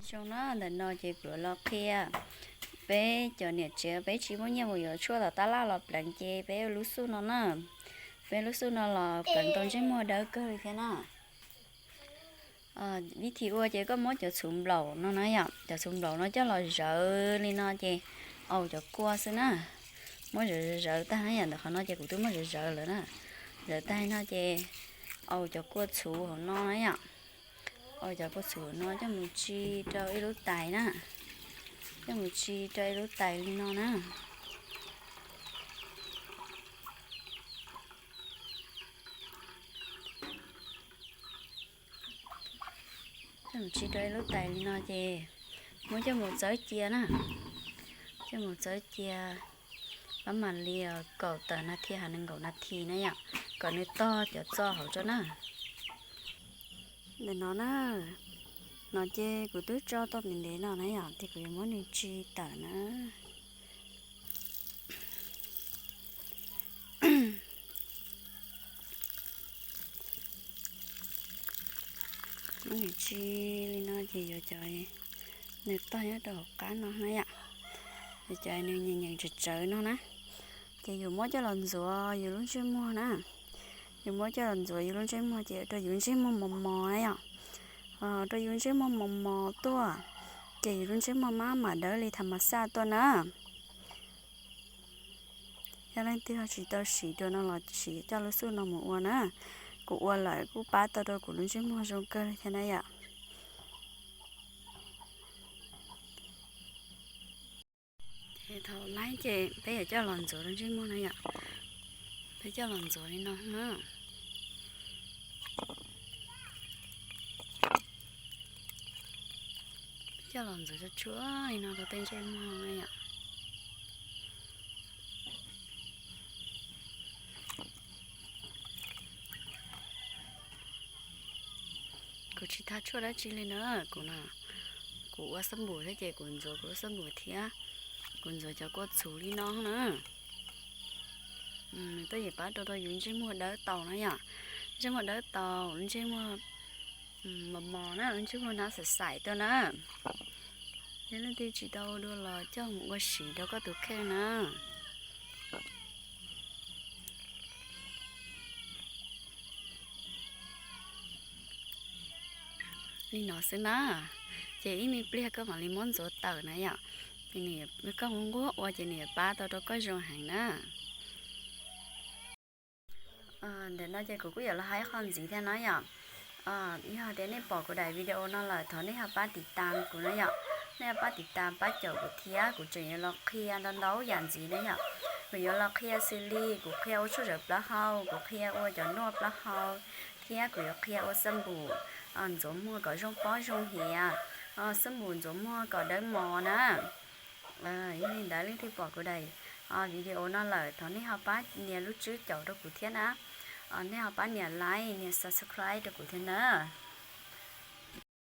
Zoo na, ntawm no ces kuv los qhia peb cov niam tsev peb tsis muaj nyiaj mus yuav tshuaj tom tab laj los pleev ces peb ua lub xuj no na. Peb lub xuj no los pleev tau ntsej muag dawb kawg li thiab na. Vib thib ua ces koj muab cov txhuv nplaum no na yom, cov txhuv nplaum no coj los zawv li no ces, au, cov kua xwb na. Muab zawv zawv tag na yom, ntawm qhov no ces kuv twb muab zawv zawv lawm na. Zawv tag no ces, au, cov kua txhuv hauv no na yom. Au, cov kua txhuv hauv no coj mus tsi rau ib lub tais na. Coj mus tsi rau ib lub tais li no na. Coj mus tsi rau ib lub tais li no ces muab coj mus txawb cia na. Coj mus txawb cia pab mam li kaum tawm nas thi hos nees nkaum nas thi na yom, kom nws tog cov txo hauv tso na. Ntawm no na, no ces kuv twb tso tau ntev ntev no na yom, ces kuv yuav muab nws tsi tawm na. Muab nws tsi li no ces yuav cov nws tog nyob rau hauv qab no na yom. Yuav cov nws nyeem nyeem tsawv tsawv no na. Ces yus muab coj los ntxuav yus lub ntsej muag na. Yus muab coj los ntxuav yus lub ntsej muag ces rau yus ntsej muag mos mos na yom. Rau yus ntsej muag mos mos tuaj, ces yus lub ntsej muag maj mam dawb li tham mas xaj tuaj na. Yog leej twg ho tsis tau siv dua no los sim coj lub xuj no mus ua na. Kuv ua lawm kuj pab tau rau kuv lub ntsej muag zoo kawg li thiab na yom. Ces thaum laib ces peb yuav coj los ntxuav rau ntsej muag na yom. Peb coj los ntxuav li no na. Coj los ntxuav tsuag tsuag li no rau tej ntsej muag na yom. Kuv tsis tha tshuaj dab tsi li na, kuv, kuv ua xab npum thiab ces kuv ntxuav kuv lub xab npum thiab, kuv ntxuav cov kua txhuv li no na. Nws tuaj yeej pab rau rau yus ntsej muag dawb tau na yom. Ntsej muag dawb tau, ntsej muag mos mos na, ntsej muag hnab xaim xaim tuaj na. Yog leej twg tsis tau ua dua los coj mus ua siv rau koj tus kheej na. Li no xwb na, ces ib me pliag koj mam li muab ntxuav tawm na yom. Ces nws, koj nquag nquag ua ces nws yuav pab tau rau koj zoo heev na. Ntawm no ces kuv kuj yuav los hais ib qho ntxiv thiab no yom. Yog tias nej pom kuv daim video no lawm thov nej ho pab tiv tas kuv na yom. Nej ho pab tiv tas pab caum kuv thiab kuv tseem yuav los qhia ntau ntau yam ntxiv na yom. Kuv yuav los qhia xws li kuv qhia ua tshuaj zawv plaub hau, kuv qhia ua cov nuaj plaub hau, thiab kuv yuav qhia ua xab npum ntxuav muag kom zoo pob zoo hiav, xab npum ntxuav muag kom dawb mos na. Yog li ntawd leej twg pom kuv daim video no lawm thov nej ho pab nias lub tswb caum rau kuv thiab na. Nej ho pab nias like nias subscribe rau kuv thiab na.